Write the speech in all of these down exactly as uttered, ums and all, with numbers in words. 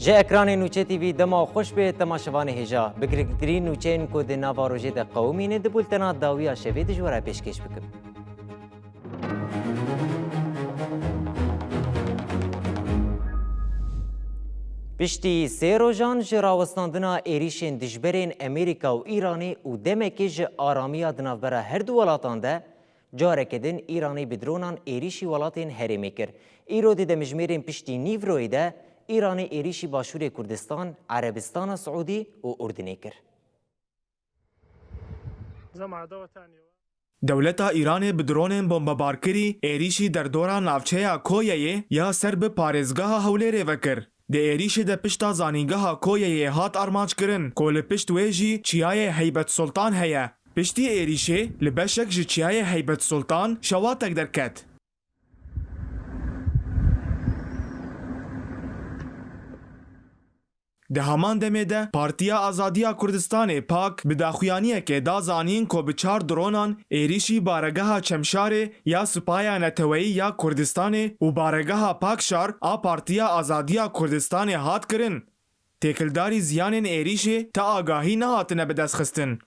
Ji ekranê Nûçe T V dema xweş bê temaşevanê hêja. Bi girîngtirîn nûçeyên ku di nava rojê de qewimîne di bultena dawiya şevê de ji we re pêşkêş bikim. Piştî sê rojan ji rawestandina êrîşên dijberên Amerîka û Îranê û demekê ji aramiya di navbera her du welatan de, careke din Îranê bi dronan êrîşî welatên herêmê kir. Îro di demjimêrên piştî nîvroyê de Îranê êrîşî Başûrê Kurdistan, Erebistana Siûdî û Urdinê kir. Dewleta Îranê bi dronên bombebarkirî êrîşî derdora navçeya Koyeyê ya ser bi parêzgeha Hewlêrê vekir. Di êrîşê de pişta zanîngeha Koyeyê hat armanckirin ku li pişt wê jî çiyayê Heybet Sultan heye. Piştî êrîşê li beşek ji çiyayê Heybet Sultan şewatek derket. Di heman demê de Partiya Azadiya Kurdistanê, pak, bi daxuyaniyekê da zanîn ku bi çar dronan êrîşî baregeha Çemşarê ya Supaya Neteweyî ya Kurdistanê û baregeha Pakşar a Partiya Azadiya Kurdistanê hat kirin. Têkildarî ziyanên êrîşê ti agahî nehatine bidestxistin.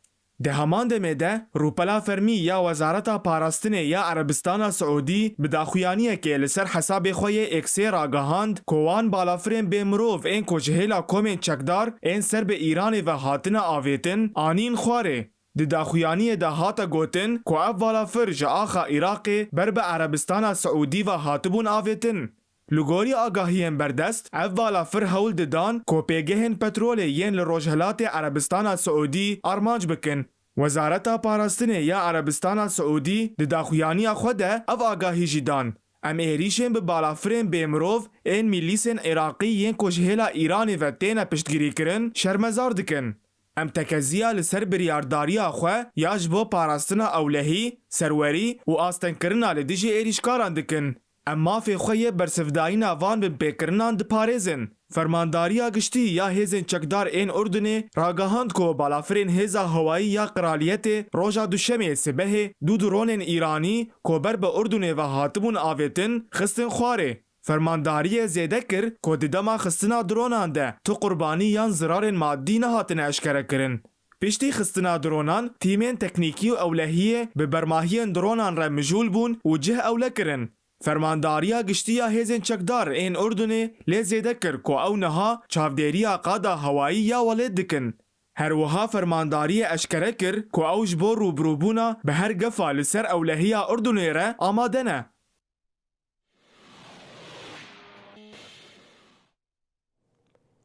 Di heman demê de, rûpela fermî ya Wezareta Parastinê ya Erebistana Siûdî bi daxuyaniyekê li ser hesabê xwe yê X-ê ragihand ku wan balafirên bêmirov ên ku ji hêla komên çekdar ên ser bi Îranê ve hatine avêtin, anîn xwarê. Di daxuyaniyê de hate gotin ku ev balafir ji axa Iraqê ber bi Erebistana Siûdî ve hatibûn avêtin. Li gorî agahiyên berdest, ev balafir hewl didan ku pêgehên petrolê yên li Rojhilatê Erebistana Siûdî armanc bikin. Wezareta Parastinê ya Erebistana Siûdî di daxuyaniya xwe de ev agahî jî dan: Em êrîşên bi balafirên bêmirov ên mîlîsên Iraqî yên ku ji hêla Îranê ve têne piştgirîkirin, şermezar dikin. Em tekeziya li ser biryardariya xwe ya ji bo parastina ewlehî, serwerî û astengkirina li dijî êrîşkaran dikin. Em mafê xwe yê bersivdayîna van binpêkirinan diparêzin. Fermandariya Giştî ya Hêzên Çekdar ên Urdunê ragihand ku balafirên Hêza Hewayî ya Qiraliyetê roja Duşemê sibehê du dronên Îranî ku ber bi Urdunê ve hatibûn avêtin, xistin xwarê. Fermandariyê zêde kir ku di dema xistina dronan de tu qurbanî yan zirarên madî nehatine eşkerekirin. Piştî xistina dronan, tîmên teknîkî û ewlehiyê bi bermahiyên dronan re mijûl bûn û cih ewle kirin. Fermandariya Giştî ya Hêzên Çekdar ên Urdunê lê zêde kir ku ew niha çavdêriya qada hewayî ya welêt dikin. Her wiha fermandariyê eşkere kir ku ew ji bo rûbirûbûna bi her gefa li ser ewlehiya Urdunê re amade ne.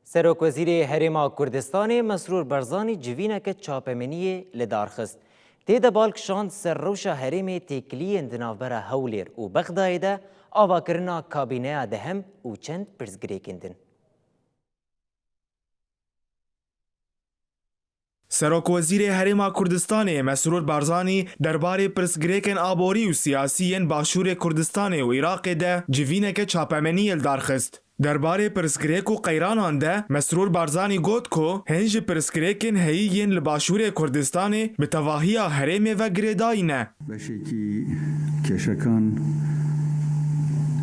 Serokwezîrê Herêma Kurdistanê Mesrûr Barzanî civîneke çapemeniyê li dar xist. Tê de bal kişand ser rewşa herêmê têkiliyên di navbera Hewlêr û Bexdayê de, avakirina kabîneya dehem û çend pirsgirêkên din. Serokwezîrê Herêma Kurdistanê Mesrûr Barzanî derbarê pirsgirêkên aborî û siyasî yên Başûrê Kurdistanê û Iraqê de civîneke çapemeniyê li dar xist. Derbarê pirsgirêk û qeyranan de Mesrûr Barzanî got ku hin ji pirsgirêkên heyî yên li Başûrê Kurdistanê bi tevahiya herêmê ve girêdayî ne. Beşekî kêşekan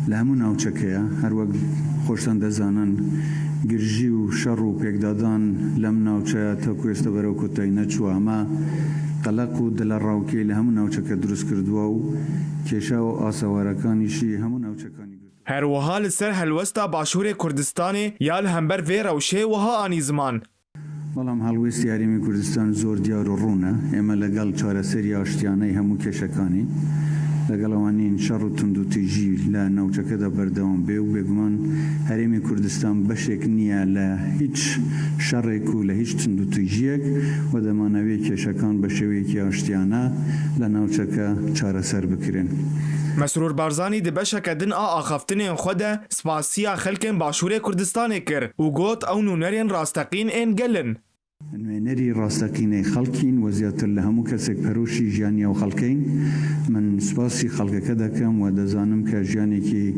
li hemû navçeke ye. Her wek xweştan de zanin, girjî û şer û pêkdadan lem navçeya ta ku êsta berew kotayî neçû. Hema qeleq û dilerawkê li hemû navçeke dirust kirduwa û kêşa û asewarekanî jî hemû navçekanî girtiye. Her wiha li ser helwesta Başûrê Kurdistanê ya li hember vê rewşê wiha anî ziman. Belam helwêstî Herêmê Kurdistan zor diyar û rûn e. Ême legel çareseriya aştiyaneyî hemû kêşekanî, legel ewanîn şer û tundûtîjî li navçeke de berdewam bê û bêguman Herêmê Kurdistan beşek niye li hîç şerêk û li hîç tundûtîjiyek. We dema nevê kêşekan bi şêweyekî aştiyane li navçeke çareser bikirin. Mesrûr Barzanî di beşeke din a axaftinên xwe de spasiya xelkên Başûrê Kurdistanê kir û got ew nûnerên rasteqîn ên gel in. Nûnerî rasteqînê xelkîn, we ziyadtir li hemû kesek peroşî jiyaniya xelkeyn. Min spasî xelkeke dekim, we dizanim ke jiyanekî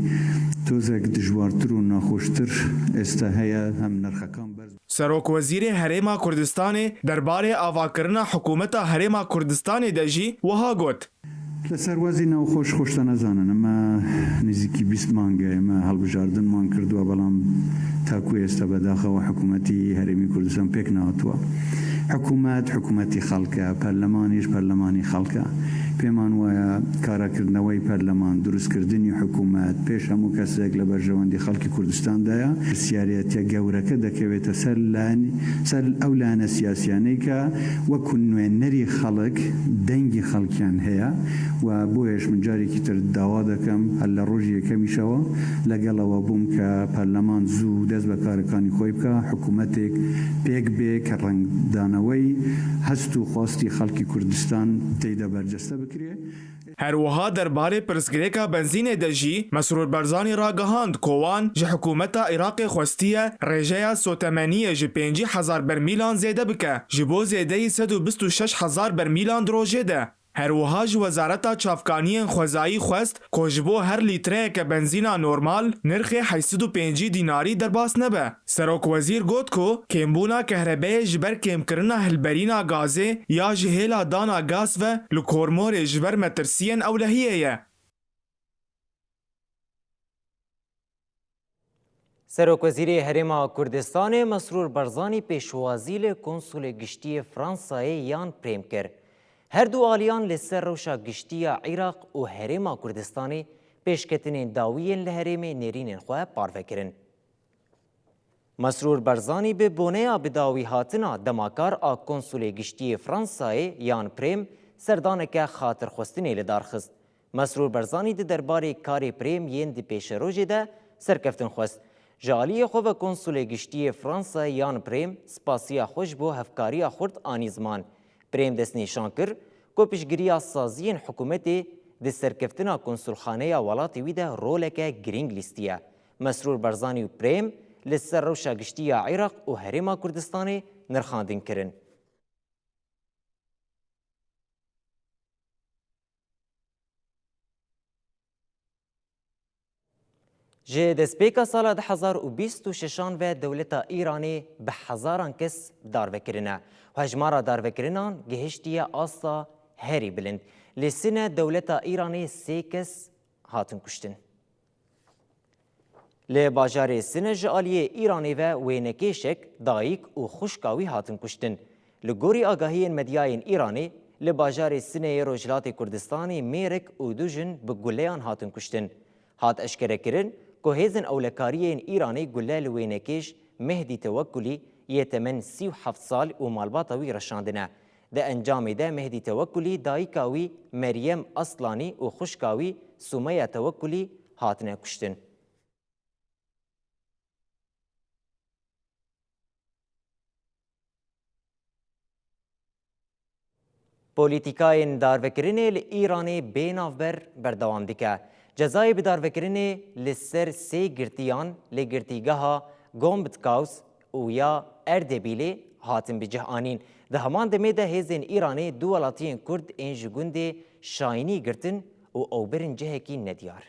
tozek dijwartir û naxweştir êsta heye, hem nirxekan berz. Serokwezîrê Herêma Kurdistanê derbarê avakirina hikûmeta Herêma Kurdistanê de jî wiha got. Li ser wezî newxweş xweştene zanin. Me nêzîkî bîst mange me hilbijartin man kirduwe, belam تاکو ئێستا بەداخەوە حکوومەتی هەرێمی کوردستان پێک نهاتووە. حکوومەت، حکوومەتی خەڵکە، پەرلەمانیش پەرلەمانی خەڵکە. پێمان وایە کاراکردنەوەی پەرلەمان، دروستکردنی حکوومەت، پێش هەموو کەسێک لە بەرژەوەندی خەڵکی کوردستاندایە. پرسیارەتە گەورەکە دەکەوێتە سەر لایەن-، سەر ئەو لایەنە سیاسیانەی کە وەکو نوێنەری خەڵک دەنگی خەڵکیان هەیە و بۆیەش من جارێکی تر داوا دەکەم، هەر لە ڕۆژی یەکەمیشەوە لەگەڵەوە بووم کە پەرلەمان زوو دەست بە کارەکانی خۆی بکە، حکوومەتێک پێک بێ کە ڕەنگدانەوەی هەست و خواستی خەڵکی کوردستان تێیدا بەرجەستە بکرێ. Her wiha derbarê pirsgirêka benzînê de jî Mesrûr Barzanî ragihand ku wan ji hikûmeta Iraqê xwestiye rêjeya sotemeniyê ji pêncî hezar bermîlan zêde bike, ji bo zêdeyî sed û bîst û şeş hezar bermîlan di rojê de. Her wiha ji Wezareta Çavkaniyên Xwezayî xwest ku ji bo her lîtreyeke benzîna normal nirxê heyşt sed û pêncî dînarî derbas nebe. Serokwezîr got ku kêmbûna kehrebeyê ji ber kêmkirina hilberîna gazê ya ji hêla dana gaz ve li Kormorê ji ber metirsiyên ewlehiyê ye. Serokwezîrê Herêma Kurdistanê Mesrûr Barzanî pêşwazî li Konsulê Giştî yê Fransayê Yan Prêm kir. Her du aliyan li ser rewşa giştî ya Iraq û Herêma Kurdistanê pêşketinên dawî yên li herêmê nêrînên xwe parve kirin. Mesrûr Barzanî bi boneya bidawî hatina demakar a Konsulê Giştî yê Fransayê Yan Prêm serdaneke xatirxwestinê li dar xist. Mesrûr Barzanî di derbarê karê Prêm yên di pêşerojê de serkeftin xwest. Ji aliyê xwe ve Konsulê Giştî yê Fransayê Yan Prêm spasiya xwe ji bo hevkariya xurt anî ziman. Prêm destnîşan kir ku piştgiriya saziyên hikûmetê di serkeftina konsulxaneya welatê wî de roleke girîng lîstiye. Mesrûr Barzanî û Prêm li ser rewşa giştî ya Iraq û Herêma Kurdistanê nirxandin kirin. Ji destpêka sala du hezar û bîst û şeşan ve dewleta Îranê bi hezaran kes darve kirine û hejmara darvekirinan gihiştiye asta herî bilind. Li Sine dewleta Îranê sê kes hatin kuştin. Li bajarê Sine ji aliyê Îranê ve wênekêşek, dayik û xwişka wî hatin kuştin. Li gorî agahiyên medyayên Îranê, li bajarê Sineyê Rojhilatê Kurdistanê mêrik û du jin bi guleyan hatin kuştin. Hat eşkerekirin ku hêzên ewlekariyên Îranê gule li wênekêş Mehdî Tewekulî yê temen sî û heft sal û malbata wî reşandine. Di encamê de Mehdî Tewekulî, dayika wî Meryem Aslanî û xwişka wî Sumeya Tewekulî hatine kuştin. Polîtîkayên darvekirinê li Îranê bê navber berdewam dike. Cezayê bi darvekirinê li ser sê girtiyan li girtîgeha Gombtkaus û ya Erdebîlê hatin bi cih anîn. Di heman demê de hêzên Îranê du welatiyên Kurd ên ji gundê Şayînî girtin û ew birin cihekî nediyar.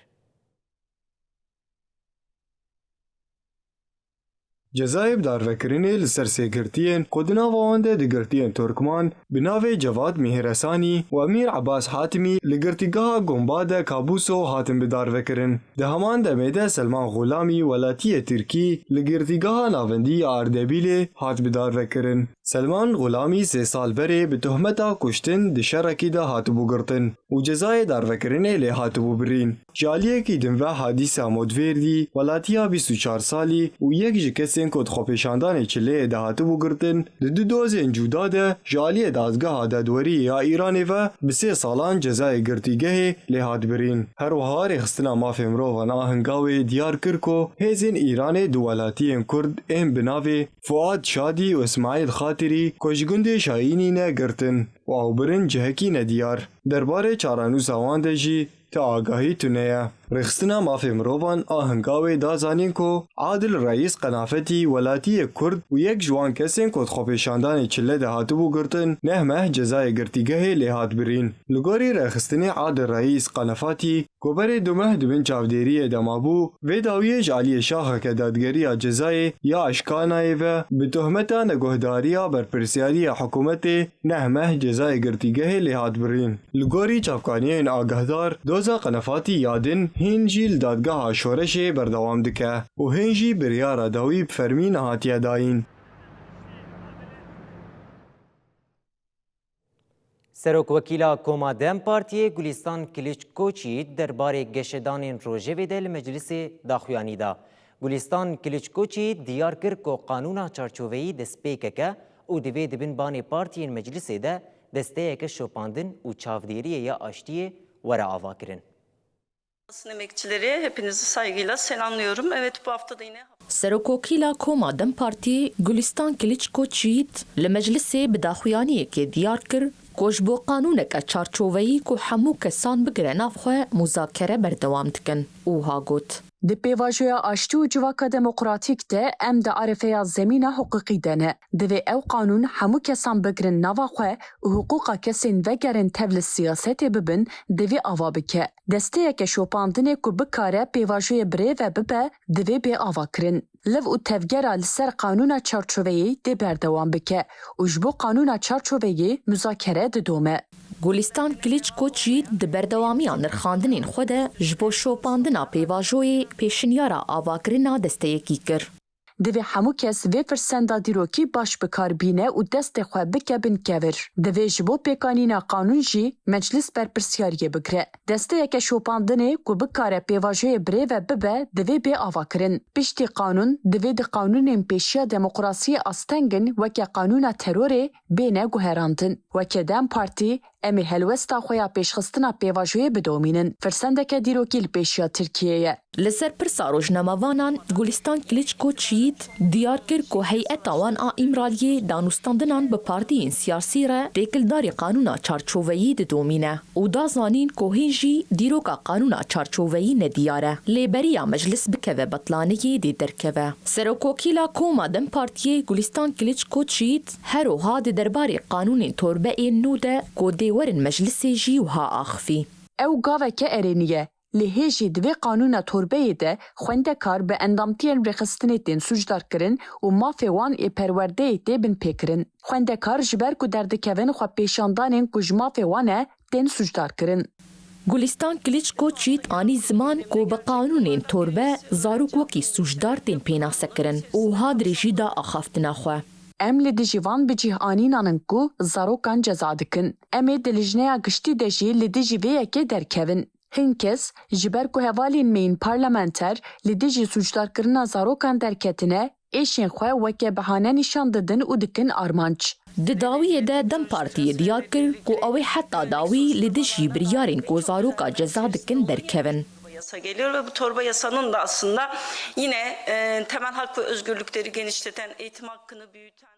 Cezayê bi darvekirinê li ser sê girtiyên ku di nava wan de du girtiyên Turkman bi navê Cevat Mîhresanî û Emîr Ebas Hatimî li girtîgeha Gomba de Kabuso hatin bi darvekirin. Di heman demê de Selman Xulamî, welatiyê Tirkî, li girtîgeha navendî ya Erdebîlê hat bi darvekirin. Selman Xulamî sê sal berê bi tohmeta kuştin di şerekî de hatibû girtin û cezayê darvekirinê lê hatibû birîn. Ji aliyekî din ve Hadîsa Modvêrdî, welatiya bîst û çar salî û yek ji kesên ku di xwepêşandanê çileyê de hatibû girtin, di du dozên cuda de ji aliyê dadgeha dadweriyê ya Îranê ve bi sê salan cezayê girtîgehê lê hat birîn. Her wiha Rêxistina Mafê Mirovan a Hingawê diyar kir ku hêzên Îranê du welatiyên Kurd ên bi navê Fuad Şadî û Îsmaîl Xatirî ku ji gundê Şayînî ne girtin û ew birin cihekî nediyar. Derbarê çarenûsa wan de jî ti agahî tune ye. Rêxistina Mafê Mirovan a Hingawê da zanîn ku Adil Reîs Qenafetî welatiyê Kurd û yek ji wan kesên ku di xwepêşandanê çile de hatibû girtin, neh meh cezayê girtîgehê lê hat birîn. Li gorî rêxistinê Adil Reîs Qenefatî, ku berê du meh di bin çavdêriyê de mabû, vê dawiyê ji aliyê şaxeke dadgeriya cezayê ya Eşkanayê ve bi tohmeta neguhdariya berpirsiyariya hikûmetê neh meh cezayê girtîgehê lê hat birîn. Li gorî çavkaniyên agahdar, doza Qenefatî ya din Hîn jî li dadgeha şoreşê berdewam dike û hîn jî biryara dawî bi fermî nehatiye dayîn. Serokwekîla Koma DEM Partiyê Gulîstan Kiliçkoçî derbarê geşedanên rojevê de li meclisê daxuyanî da. Gulîstan Kiliçkoçî diyar kir ku qanûna çarçoveyî destpêkek e û divê di bin banê partiyên meclisê de desteyeke şopandin ü çavdêriyê ya aştiyê were avakirin. Basın emekçileri, hepinizi saygıyla selamlıyorum. Evet, bu hafta da yine Serokokîla Koma DEM Partî Gulistan Kiliçkoçît li meclisê bi daxuyaniyekê diyar kir ku ji bo qanûneke çarçoveyî ku hemû kesan bigire nav xwe muzakere berdewam dikin û wiha got. Di pêvajoya aştî û civaka demokratîk de em di arefeya zemîna hiqûqî de ne. Divê ew qanûn hemû kesan bigirin nava xwe û hiqûqa kesên vegerin tev li siyasetê bibin, divê ava bike. Desteyeke şopandinê ku bikare pêvajoyê birêve bibe, divê bê avakirin. Liv û tevgera li ser qanûna çarçoveyê dê berdewam bike û ji bo qanûna çarçoveyê muzakere didome. Gulîstan Kiliçkoçî di berdewamiya nirxandinên xwe de ji bo şopandina pêvajoyê pêşinyara avakirina desteyekî kir. Divê hemû kes vê firsenda dîrokî baş bi kar bîne û destê xwe bike bin kevir. Divê ji bo pêkanîna qanûn jî meclis berpirsyariyê bigire. Desteyeke şopandinê ku bikare pêvajoyê birêve bibe, divê bê avakirin. Piştî qanûn, divê di qanûnên pêşiya demokrasiyê asteng in weke qanûna terorê bêne guherandin. Weke DEM Partî, em ê helwesta xwe ya pêşxistina pêvajoyê bidomînin. Firsendeke dîrokî li pêşiya Tirkiyê ye. Li ser pirsa rojnamevanan, Gulistan Kiliçkoçît diyar kir ku heyeta wan a Îmraliyê danûstandinan bi partiyên siyasî re têkildarî qanûna çarçoveyî didomîne û da zanîn ku hîn jî dîroka qanûna çarçoveyî nediyar e. Lê beriya meclis bikeve betlaneyê dê derkeve. Serokokîla Koma DEM Partiyê Gulistan Kiliçkoçît her wiha di derbarê qanûnên torbe ên nû de ku dê werin meclisê jî wiha axifî. Ew gaveke erênî ye. Lê hê jî di vê qanûna torbeyê de xwendekar bi endamtiyên rêxistinê tên sûcdar kirin û mafê wan ê perwerdeyê tê binpêkirin. Xwendekar ji ber ku derdikevin xwepêşandanên ku ji mafê wan e, tên sûcdar kirin. Gulistan Kiliçkoçît anî ziman ku bi qanûnên torbe zarok wekî sûcdar tên pênasekirin û wiha dirêjî da axaftina xwe. Em li dijî van bicîhanînan in ku zarokan ceza dikin. Em ê di lijneya giştî de jî li dijî vê yekê derkevin. Hin kes, ji ber ku hevalên me yên parlamenter li dijî sûcdarkirina zarokan derketine, êşên xwe weke behane nîşan didin û dikin armanc. Di dawiyê de DEM Partiyê diyar kir ku ew ê heta dawî li dijî biryarên ku zaroka ceza dikin derkevin. Yasa geliyor ve bu torba yasanın da aslında yine, e, temel hak ve özgürlükleri genişleten, eğitim hakkını büyüten,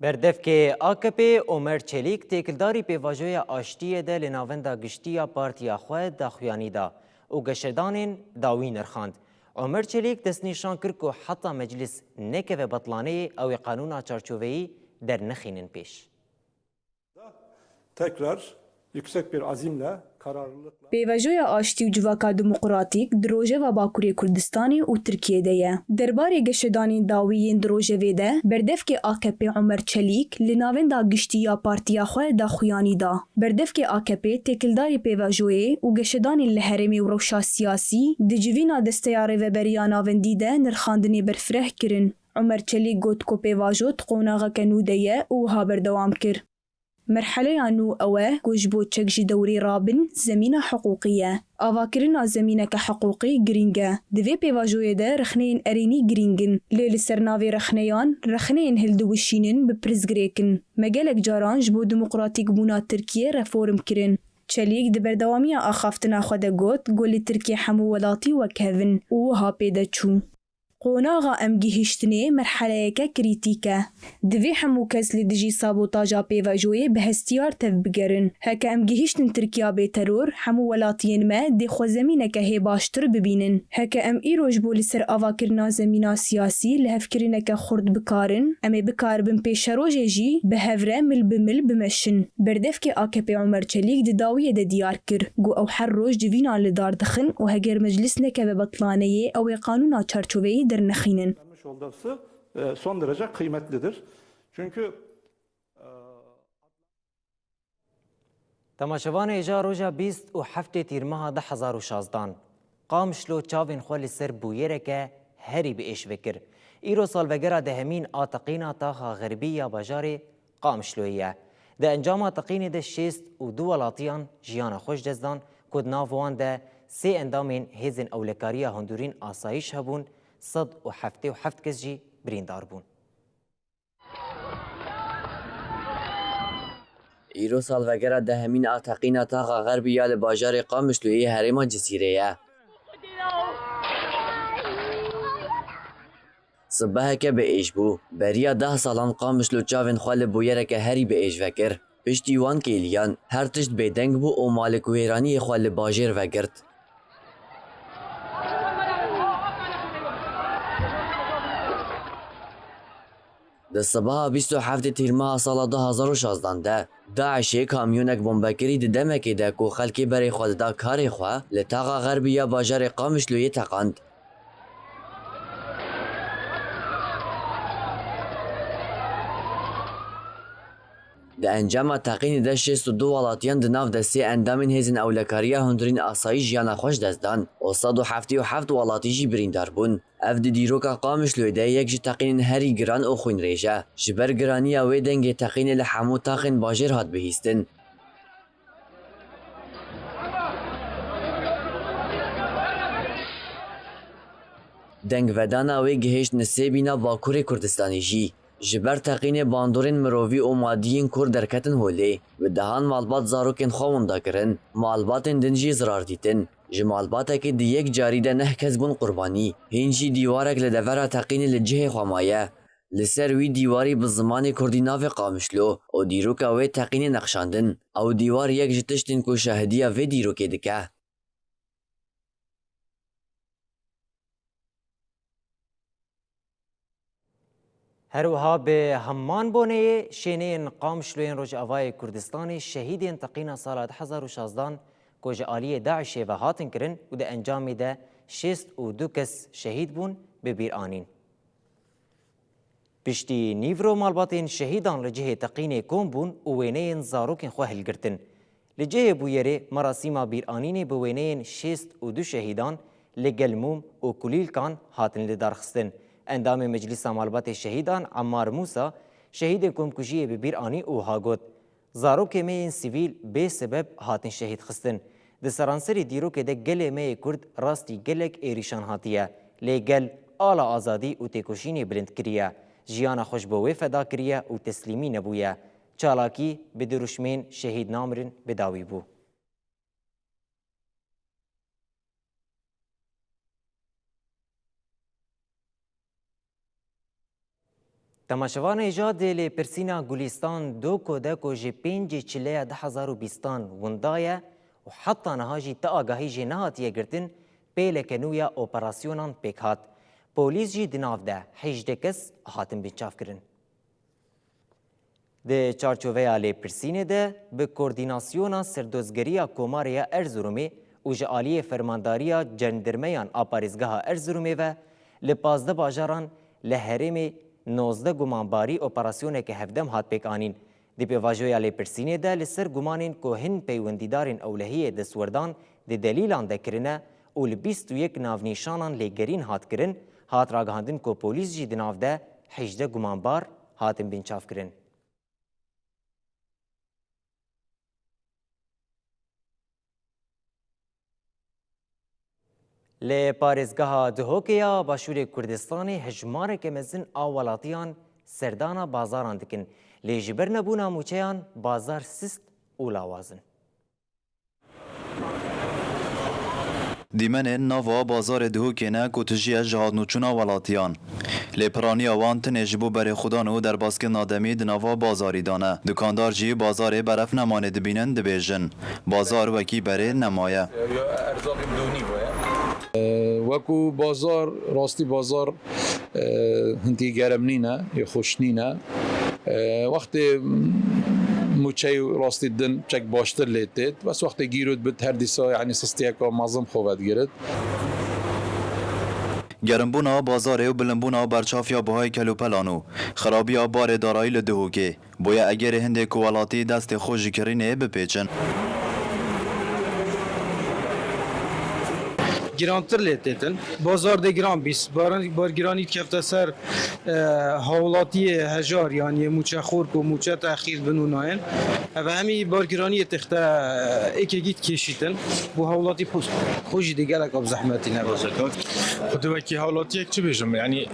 Berdevkê A K P Omer Çelîk têkildarî pêvajoya aştiyê de li navenda giştî ya partiya xwe daxuyanî da û geşedanên dawî nirxand. Omer Çelîk destnîşan kir ku heta meclis nekeve betlaneyê ew ê qanûna çarçoveyî dernexînin pêş. Tekrar yüksek bir azimle, kararlılıkla Pêvajoya aştî û civaka demokratîk di rojeva Bakurê Kurdistanê û Tirkiyê de ye. Derbarê geşedanên dawî yên di rojevê de, berdevkê A K P Omer Çelîk li navenda giştî ya partiya xwe daxuyanî da. Berdevkê A K P têkildarî pêvajoyê û geşedanên li herêmê û rewşa siyasî di civîna Desteya Rêveberiya Navendî de nirxandinê berfireh kirin. Omer Çelîk got ku pêvajo di qonaxeke nû de ye û wiha berdewam kir. Merheleya nû ew e ku ji bo çek ji dewrê rabin zemîna hiqûqî ye. Avakirina zemîneke hiqûqî girîng e. Di vê pêvajoyê de rexneyên erênî girîng in. Lê li ser navê rexneyan, rexneyên hildiwişînin bi pirsgirêk in. Me gelek caran ji bo demokratîkbûna Tirkiyê reform kirin. Çelîk di berdewamiya axaftina xwe de got ku li Tirkiyê hemû welatî wek hev in û wiha pê de çû. Qonaxa em gihiştinê merheleyeke krîtîk e. Divê hemû kes li dijî sabotaja pêvajoyê bi hestiyar tevbigerin. Heke em gihiştin Tirkiya bê teror, hemû welatiyên me dê xwe zemîneke hê baştir bibînin. Heke em îro ji bo li ser avakirina zemîna siyasî lihevkirineke xurt bikarin, em ê bikaribin pêşerojê jî bi hev re mil bi mil bimeşin. Berdevkê A K P Omer Çelîk di dawiyê de diyar kir ku ew her roj civînan li dar dixin û heger meclis nekeve betlaneyê, ew ê qanûna çarçoveyê dernexînin. Vermiş olduğu su, e, son derece kıymetlidir. Çünkü, e, Temaşevanê hêja, roja bîst û heftê tîrmeha du hezar û şazdan, Qamişlo çavên xwe li ser bûyereke herî bi êş vekir. Îro salvegera dehemîn a teqîna taxa xerbî ya bajarê Qamişloyê ye. Di encama teqînê de şêst û du welatiyan jiyana xwe ji dest dan, ku di nav wan de sê endamên hêzên ewlekariya hundirîn asayîş hebûn, sed û heftê û heft kes jî birîndar bûn. Îro salvegera dehemîn a teqîna taxa xerbî ya li bajarê Qamişloyê herêma Cisîrê ye. Sibeheke bi êş bû. Beriya deh salan Qamişlo çavên xwe li bûyereke herî bi êş vekir. Piştî wan kêliyan her tişt bêdeng bû û malik wêraniyê xwe li bajêr vegirt. Di sibeha bîst û heftê tîrmeha sala du hezar û şazdan de, DAIŞê kamyonek bombekirî di demekê de ku xelkê berê xwe dida karê xwe, li taxa xerbî ya bajarê Qamişloyê teqand. Di encama teqînê de şêst û du welatiyan di nav de sê endamên hêzên ewlekariya hundirîn asayî jiyana xwe ji dest dan û sed û heftê û heft welatî jî birîndar bûn. Ev di dîroka Qamişloyê de yek ji teqînên herî giran û xwînrêj e. Ji ber giraniya wê dengê teqînê li hemû taxên bajêr hat bihîstin. Dengvedana wê gihişt Nisêbîna Bakurê Kurdistanê jî. Ji ber teqînê bandorên mirovî û madî yên Kurd derketin holê, bi dehan malbat zarokên xwe winda kirin, malbatên din jî zirar dîtin. Ji malbatekê di yek carî de neh kes bûn qurbanî, hîn jî dîwarek li devera teqînê li cihê xwe maye. Li ser wî dîwarî bi zimanê kurdî navê Qamişlo û dîroka wê teqînê neqşandin. Ew dîwar yek ji tiştên ku şahidiya vê dîrokê dike. Her wiha bi heman boneyê şêneyên Qamişloyên Rojavayê Kurdistanê şehîdên teqîna sala du hezar û şazdan ku ji aliyê DAIŞê ve hatin kirin û di encamê de şêst û du kes şehîd bûn, bi bîr anîn. Piştî nîvro malbatên şehîdan li cihê teqînê kom bûn û wêneyên zarokên xwe hilgirtin. Li cihê bûyerê merasîma bîranînê bi wêneyên şêst û du şehîdan li gel mûm û kulîlkan hatin lidarxistin. Endamê Meclîsa Malbatê Şehîdan Emmar Mûsa, şehîdên komkujiyê bi bîr anî û wiha got, Zarokê me yên sivîl bê sebeb hatin şehîd xistin. Di seranserê dîrokê de gelê me yê Kurd rastî gelek êrîşan hatiye. Lê gel ala azadî û têkoşînê bilind kiriye. Jiyana xwe ji bo wê feda kiriye û teslîmî nebûye. Çalakî bi dirûşmên şehîd namirin bi dawî bû. Temaşevanê hêja, di lêpirsîna Gulîstan Doko de ku ji pêncê Çileya du hezar û bîstan winda ye û heta niha jî ti agahî jê nehatiye girtin, pêleke nû ya operasyonan pêk hat. Polîs jî di nav de hejdeh kes hatin binçavkirin. Di çarçoveya lêpirsînê de, bi koordînasyona Serdozgeriya Komarê ya Erzurumê û ji aliyê Fermandariya Cendirmeyan a Parêzgeha Erzurumê ve, li pazdeh bajaran li herêmê nozdeh gumanbarî operasyoneke hevdem hat pêkanîn. Di pêvajoya lêpirsînê de, li ser gumanên ku hin peywendîdarên ewlehiyê destwerdan di delîlan de kirine û li bîst û yek navnîşanan lêgerîn hat kirin, hat ragihandin ku polîs jî di nav de hejdeh gumanbar hatin binçavkirin. Li parêzgeha Duhokê ya Başûrê Kurdistanê hejmareke mezin a welatiyan serdana bazaran dikin. Lê ji ber nebûna mûçeyan bazar sist û lawaz in. Dîmenên nava bazarê Duhokê ne ku tijî ye ji hatnûçûna welatiyan. Lê piraniya wan tenê ji bo berêxwedan û derbaskirina demî di nava bazarî de ne. Dukandar jî bazarê berefnemanê dibînin, dibêjin, bazar wekî berê nemaye. Wekû bazar, rastî bazar, e, hintî germ nîne, yê xweş nîne. E, wextê mûçey rastî din çek baştir lê têt. Bes wextê gîrûd bit her dîsa, yanî sistiyeka mezin xwe vedigirit. Gerimbûna bazarê û bilimbûna berçafiya bihayê kelûpelan û xirabiya barê darayî li Duhokê boye egerê hindê ku welatî destê xwe ji kirînê bipêçin. Girantir lê têtin. Bazar dê giran bîst. Bar, bargiranî kefte ser, e, hawlatiyê hejar, yanî mûçexor ku mûçe texîr bin û nayên. Ev hemî bargiraniyê texte êkê gît kêşîtin. Bo hawlatî xwe jî dê gelek bi zehmetî nebe. Xwedê wekî hawlatiyek çi bêjim? Yanî, e,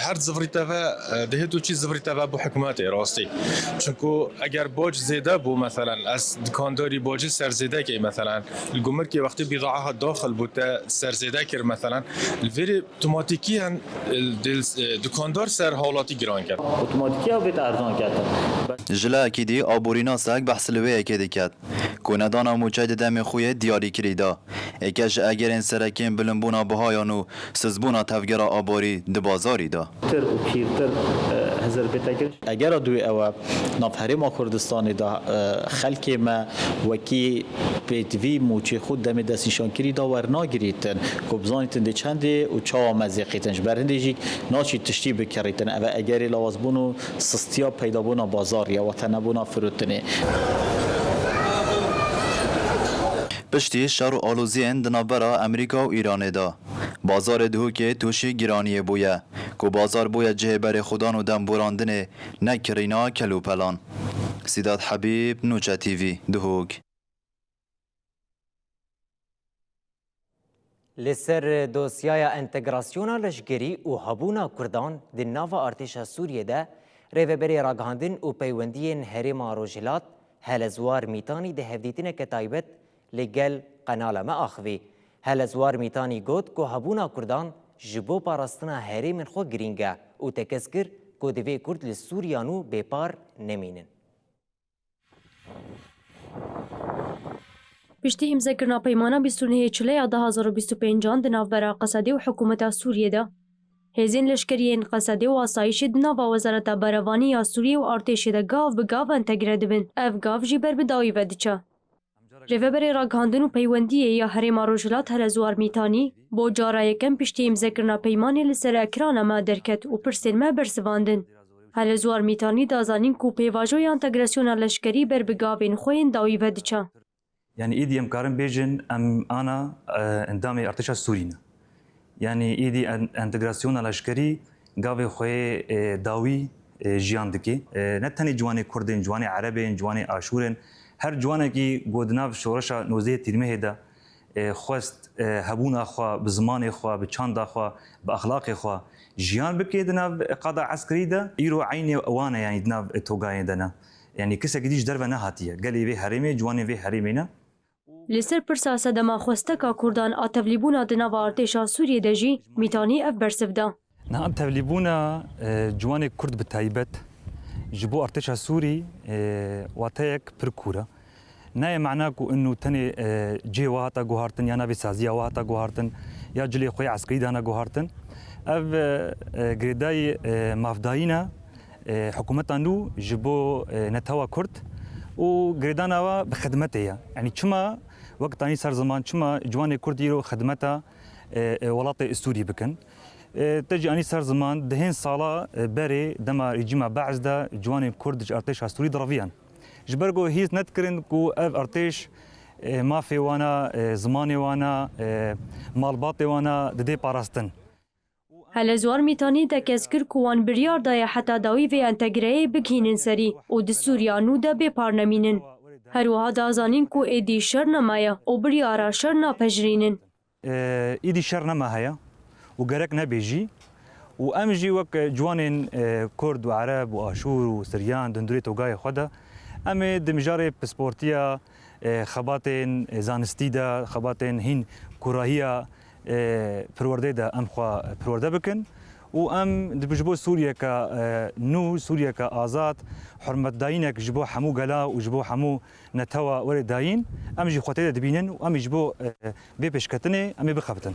her zivrî te ve, e, dihê tu çî zivrî te ve bo hikûmetê rastî. Çunku eger bac zêde bû, meselen, ez dikandarî bacê ser zêde key, meselen, li gumirkê wextê bîdaa hat daxil bû te ser zêde kir, meselen, li vêrê otomatîkî hen, e, dil, e, dukandar ser hawlatî giran ket. Otomatîkî ew bêt erzan ketin. Ji lehekî dî aborînasek behs li wê yekê diket ku nedana mûçey di demê xwe yê diyarîkirî de êke ji egerên serekên bilimbûna bihayan û sizbûna tevgera aborî di bazarî de. Tir û pîrtir, e, hizir bête kir. Egera dû ew e, nav herêma Kurdistanê de, e, xelkê me wekî pêtivî mûçê xwe demê destnîşankirî de wernagirîtin, ku bizanîtin dê çendê û çawa me zêqîtin. Ji ber hindê jî naçî tiştî bikirîtin. Ev e egerê lawazbûn û sistiya peydabûna bazarê ye, watenebûna firotinê. Piştî şer û aloziyên di navbera Amerîka û Îranê de, bazarê Duhokê tûşî giraniyê bûye, ku bazar bûye cihê berêxwedan û demborandinê, ne kirîna kelûpelan. Sîdat Hebîb, Nûçe T V, Duhok. Li ser dosyaya entegrasyona leşkerî û hebûna Kurdan di nava artêşa Sûriyê de, Rêveberê Ragihandin û Peywendiyên Herêma Rojhilat Helezwar Mîtanî di hevdîtineke taybet li gel qenala me axivî. Helezwar Mîtanî got ku hebûna Kurdan ji bo parastina herêmên xwe girîng e û tekez kir ku divê Kurd li Sûriya nû bêpar nemînin. Piştî îmzekirina peymana bîst û nehê Çileya du hazar û bîst û pêncan di navbera Qesedê û hikûmeta Sûriyê de, hêzên leşkerî yên Qesedê û asayîşê di nava Wezareta Berevanî ya Sûriyê û artêşê de gav bi gav entegre dibin. Ev gav jî ber bi dawî ve diçe. Rêveberê Ragihandin û Peywendiyê ya Herêma Rojhilat Helezwar Mîtanî, bo cara yekem piştî îmzekirina peymanê li ser ekrana me derket û pirsên me bersivandin. Helezwar Mîtanî da zanîn ku pêvajoya entegrasyona leşkerî ber bi gavên xwe yên dawî ve diçe. Yanî êdî em karin bêjin em ana, e, endamê artêşa Sûrî ne. Yanî êdî en-, entegrasyona leşkerî gavê xwe yê, e, dawî, e, jiyan dike. E, ne tenê ciwanê Kurd ên, ciwanê Ereb ên, ciwanê Aşûr ên, her ciwanekî ku di nav şoreşa nozdehê Tîrmehê de, e, xwest, e, hebûna xwe, bi zimanê xwe, bi çanda xwe, bi exlaqê xwe jiyan bike di nav qada eskerî de, îro eynê wan e, yanî di nav togayê de ne. Yanî kesekî dî ji derve nehatiye. Gelê vê herêmê, ciwanê vê herêmê ne. Li ser pirsa sedema xwesteka Kurdan a tevlîbûna di nava artêşa Sûriyê de jî Mîtanî ev bersiv da. Niha tevlîbûna, e, ciwanê Kurd bi taybet ji bo artêşa Sûrî, e, wateyek pir kûr e. Nayê mana ku inu tenê, e, cihê we hata guhartin ya navê saziya we hata guhartin ya cilê xwe yê eskerî dana guhartin. Ev, e, e, girêdayî, e, mafdayîna, e, hikûmeta nû ji bo, e, netewa Kurd û girêdana we bi xidmetê ye. Yanî çima wek tanî ser ziman, çima ciwanê Kurd îro xidmeta, e, e, welatê Sûrî bikin? E, te jî anî ser ziman, dihên sala, e, berê dema rejîma Be'es de ciwanên Kurd ji artêşa Sûrî diraviyan. Ji ber ku hîs nedikirin ku ev artêş, e, mafê wana, e, zimanê wana, e, malbatê wana didê parastin. Helezwar Mîtanî tekez kir ku wan biryar daye heta dawî vê entegreyê bigihînin serî û di Sûriya nû de bê par nemînin. Her wiha da zanîn ku êdî şer nemaye û biryara şer napejirînin. E, îdî şer nema heye û gerek nebe jî. Û em jî wek ciwanên, e, Kurd û Ereb û Aşûr û Siryan di hundirê togayê xwe de, em ê di mijarê pisportiya, e, xebatên, e, zanistî de, xebatên hîn kûrahiya, e, perwerdê de em xwe perwerde bikin. Û em di, ji bo Sûriyeke, e, nû, Sûriyeke azad, hurmetdayînek ji bo hemû gela û ji bo hemû netewa were dayîn, em jî xwe tê de dibînin û em jî ji bo, e, vê pêşketinê em ê bixebitin.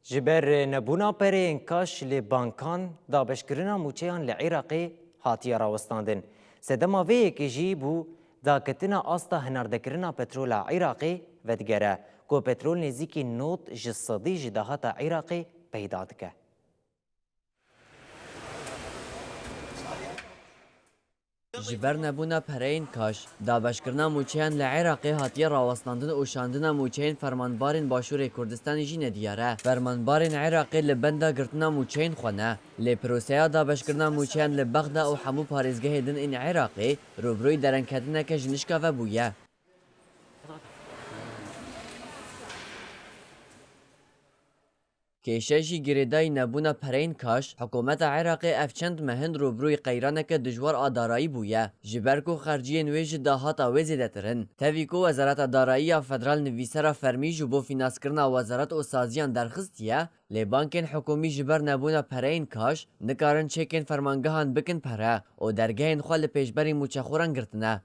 Ji ber nebûna pereyên kaş li bankan, dabeşkirina mûçeyan li Iraqê hatiye rawestandin. Sedema vê yekê jî bû Daketina asta hinardekirina petrola Iraqê vedigere, ku petrol nêzîkî nod ji sedî ji dahata Iraqê peyda dike. Ji ber nebûna pereyên kaş, dabeşkirina mûçeyan li Iraqê hatiye rawestandin û şandina mûçeyên fermanbarên Başûrê Kurdistanê jî nediyar e. Fermanbarên Iraqê li benda girtina mûçeyên xwe ne. Lê proseya dabeşkirina mûçeyan li Bexda û hemû parêzgehê din ên Iraqê rûbirûyî derengketineke ji nişka ve bûye. Kêşe jî girêdayî nebûna pereyên kaş, hikûmeta Iraqê ev çend meh in rûbirûyî qeyraneke dijwar a darayî bûye, ji ber ku xerciyên wê ji dahata wê zêdetir in. Tevî ku Wezareta Darayî ya Federal nivîsera fermî ji bo fînaskirina wezaret û saziyan derxistiye, lê bankên hikûmî ji ber nebûna pereyên kaş nikarin çekên fermangehan bikin pere û dergehên xwe li pêşberî mûçexoran girtine.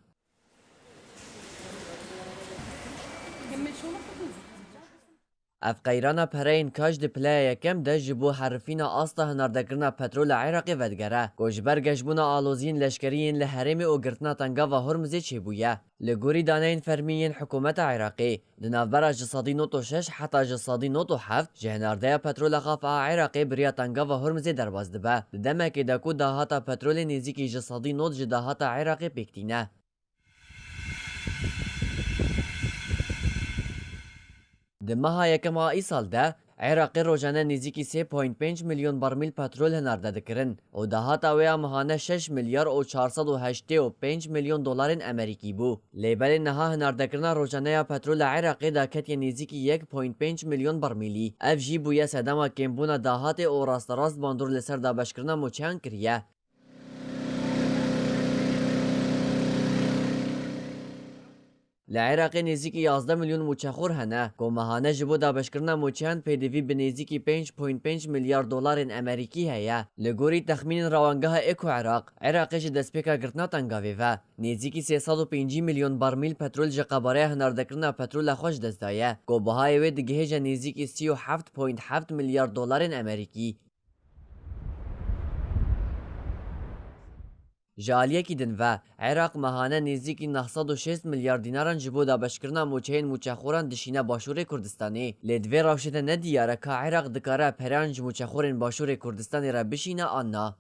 Ev qeyrana pereyên kaş di pileya yekem de ji bo herifîna asta hinardekirina petrola Iraqê vedigere, ku ji ber geşbûna aloziyên leşkerî yên li herêmê û girtina Tengava Hormuzê çêbûye. Li gorî daneyên fermî yên hikûmeta Iraqê, di navbera ji sedî nod û şeş heta ji sedî nod û heft ji hinardeya petrola xafa a Iraqê bi riya Tengava Hormuzê derbas dibe. Di demekê de ku dahata petrolê nêzîkî ji sedî nod ji dahata Iraqê pêk tîne. Di meha yekem a îsal de, Iraqê rojane nêzîkî sê point pênc milyon barmîl petrol hinarde dikirin û dahata wê ya mehane şeş milyar û çar sed û heştê û pênc milyon dolarên Amerîkî bû. Lê belê niha hinardekirina rojane ya petrola Iraqê daketiye nêzîkî yek point pênc milyon barmîlî. Ev jî bûye sedema kêmbûna dahatê û rasterast bandor li ser dabeşkirina mûçeyan kiriye. Li Iraqê nêzîkî yazdeh milyon mûçexor hene, ku mehane ji bo dabeşkirina mûçeyan pêdivî bi nêzîkî pênc point pênc milyar dolarên Amerîkî heye. Li gorî texmînên Rewangeha Eko Iraq, Iraqê ji destpêka girtina Tengavê ve nêzîkî sê sed û pêncî milyon barmîl petrol ji qebareya hinardekirina petrola xwe ji dest daye, ku bihayê wê digihêje nêzîkî sî û heft point heft milyar dolarên Amerîkî. Ji aliyekî din ve, Iraq mehane nêzîkî neh sed û şêst milyar dînaran ji bo dabeşkirina mûçeyên mûçexoran dişîne Başûrê Kurdistanê. Lê di vê rewşê de ne diyar e ka Iraq dikare pereyan ji mûçexorên Başûrê Kurdistanê re bişîne an na.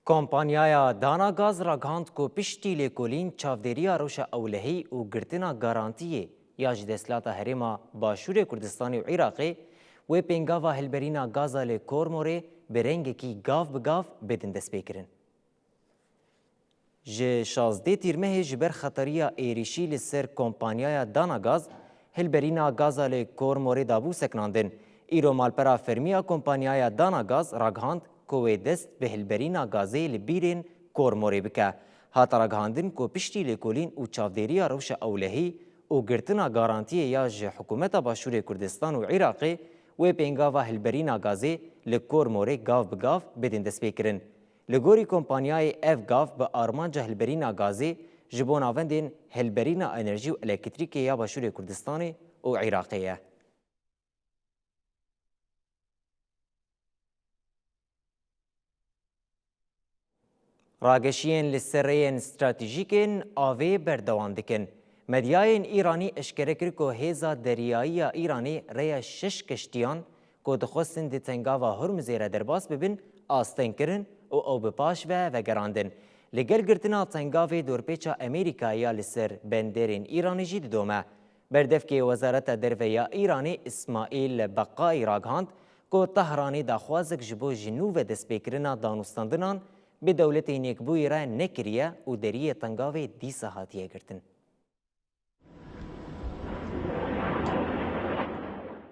Kompanyaya Dana Gaz ragihand ku piştî lêkolîn, çavdêriya rewşa ewlehî û girtina garantiyê ya ji desthilata Herêma Başûrê Kurdistanê û Iraqê, wê pêngava hilberîna gaza li Kormorê bi rengekî gav bi gav bidin destpêkirin. Ji şazdeh Tîrmehê ji ber xetariya êrîşî li ser kompanyaya Dana Gaz, hilberîna gaza li Kormorê dabû sekinandin. Îro malpera fermî ya kompanyaya Dana Gaz ragihand ku wê dest bi hilberîna gazê li bîrên Kormorê bike. Hate ragihandin ku piştî lêkolîn û çavdêriya rewşa ewlehî û girtina garantiyê ya ji hikûmeta Başûrê Kurdistan û Iraqê, wê pêngava hilberîna gazê li Kormorê gav bi gav bidin destpêkirin. Li gorî kompanyayê ev gav bi armanca hilberîna gazê ji bo navendên hilberîna enerjî û elektrîkê ya Başûrê Kurdistanê û Iraqê ye. Rageşiyên li ser rêyên stratejîk ên avê berdewam dikin. Medyayên Îranî eşkere kir ku hêza deriyayî ya Îranê rêya şeş keştiyan ku dixwestin di Tengava Hormuzê re derbas bibin, asteng kirin û ew bi paş ve vegerandin. Li gel girtina tengavê dorpêça Amerîkayê ya li ser benderên Îranê jî didome. Berdevkê Wezareta Derve ya Îranê Îsmaîl Beqayî ragihand ku Tehranê daxwazek ji bo ji nû ve destpêkirina danûstandinan bi dewletên yekbûyî re nekiriye û deriyê tengavê dîsa hatiye girtin.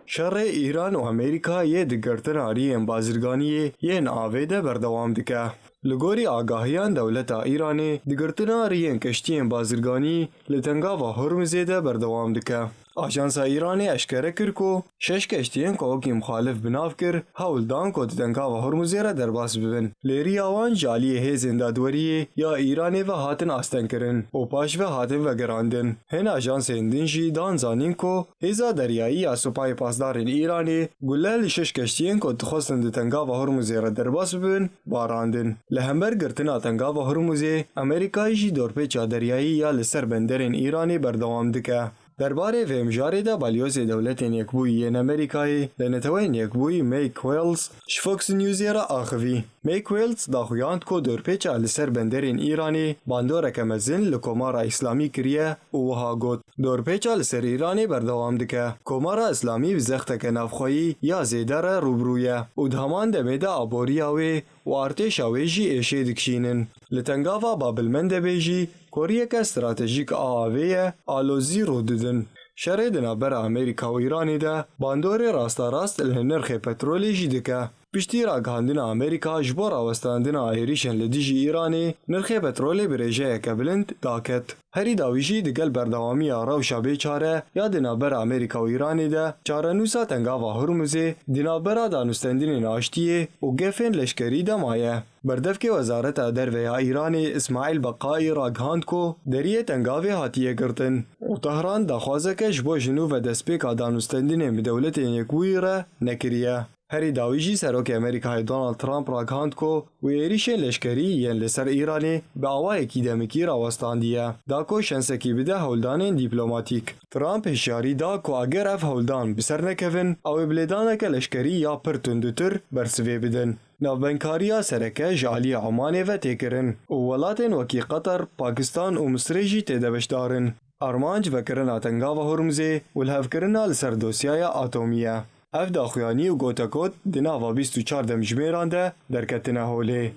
Şerê Îran û Amerîka yê di girtina riyên bazirganiyê yên avê de berdewam dike. Li gorî agahiyan dewleta Îranê di girtina riyên keştiyên bazirganî li Tengava Hormuzê de berdewam dike. Ajansa Îranê eşkere kir ku şeş keştiyên ku wekî muxalif bi nav kir, hewl dan ku di Tengava Hormuzê re derbas bibin. Lê riya wan ji aliyê hêzên dadweriyê ya Îranê ve hatin astengkirin û paşve hatin vegerandin. Hin ajansên din jî dan zanîn ku hêza deryayî ya Supayê Pasdarên Îranê gule li şeş keştiyên ku dixwestin di Tengava Hormuzê re derbas bibin, barandin. Li hember girtina Tengava Hormuzê, Amerîkayê jî dorpêça deryayî ya li ser benderên Îranê berdewam dike. Derbarê vê mijarê de Balyozê Dewletên Yekbûyî yên Amerîkayê li Neteweyên Yekbûyî Mike Wells ji Fox Newsê re axivî. Mike Wells daxuyand ku dorpêça li ser benderên Îranê bandoreke mezin li Komara Îslamî kiriye û wiha got, Dorpêça li ser Îranê berdewam dike. Komara Îslamî bi zexteke navxweyî ya zêde re rû bi rû ye û di heman demê de aboriya wê û artêşa wê jî êşê dikişînin. Li Tengava Babilmendebê jî koriyeke stratejîk a avê ye, alozî rû didin. Şerê di navbera Amerîka û Îranê de bandorê rasterast li nirxê petrolê jî dike. Piştî ragihandina Amerîka ji bo rawestandina êrîşên li dijî Îranê, nirxê petrolê bi rêjeyeke bilind daket. Herî dawî jî digel berdewamiya rewşa bêçare ya di navbera Amerîka û Îranê de çarenûsa Tengava Hormuzê di navbera danûstendinên aştiyê û gefên leşkerî de maye. Berdevkê Wezareta Derve ya Îranê Îsmaîl Beqaî ragihand ku deriyê Tengavê hatiye girtin û Tehran daxwazeke ji bo ji nû ve destpêka danûstendinên bi Dewletên Yekbûyî re nekiriye. Herî dawî jî Serokê Amerîkayê Donald Trump ragihand ku wê êrîşên leşkerî yên li ser Îranê bi awayekî demikî rawestandiye, da ku şensekî bide hewldanên dîplomatîk. Trump hişyarî da ku eger ev hewldan bi ser nekevin, ew ê bi lêdaneke leşkerî ya pir tundûtir bersivê bidin. Navbenkariya sereke ji aliyê Omanê ve tê kirin û welatên wekî Qeter, Pakistan û Misirê jî tê de beşdar in. Armanc vekirina Tengava Hormuzê û lihevkirina li ser dosyaya atomî ye. Ev daxuyanî û gotekot di nava bîst û çar demjimêran de derketine holê.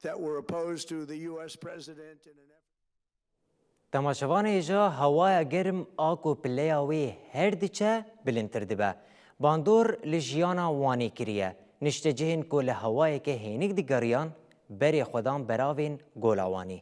That were opposed to the U S president in an effort Temaşevanê hêja, hewaya germ a ku pileya wê her diçe, bilindtir dibe. Bandor li jiyana Wanê kiriye. Niştecihên ku li hewayeke hênik digeriyan, berê xwe dan beravên Gola Wanê.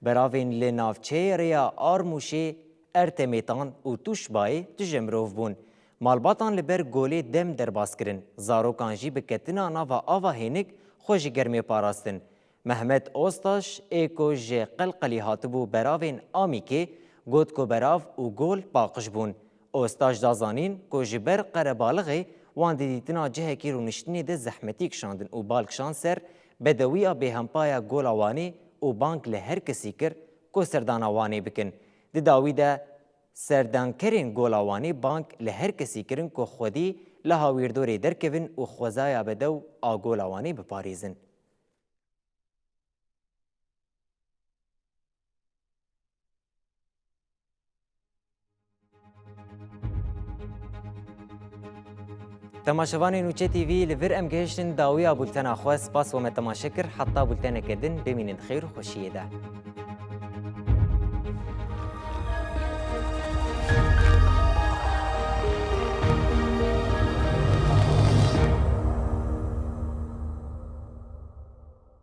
Beravên li navçeyê rêya Armûşê, Ertemêtan û Tûşbayê tije mirov bûn. Malbatan li ber golê dem derbas kirin. Zarokan jî bi ketina nava ava hênik xwe ji germê parastin. Mehmet Ostaş ê ku ji Qelqelî hatibû beravên Amîkê got ku berav û gol paqij bûn. Ostaş da zanîn ku ji ber qerebalixê wan di dîtina cihekî rûniştinê de zehmetî kişandin û bal kişand ser bedewiya bêhempa ya Gola Wanê û bang li her kesî kir ku serdana Wanê bikin. Di dawî de serdankerên Gola Wanê bang li her kesî kirin ku xwedî li hawîrdorê derkevin û xwezaya bedew a Gola Wanê biparêzin. Temaşevanên Nûçe T V, li vir em gihiştin dawiya bultena xwe. Spas we me temaşe kir. Heta bulteneke din, bimînin di xêr û xweşiyê de.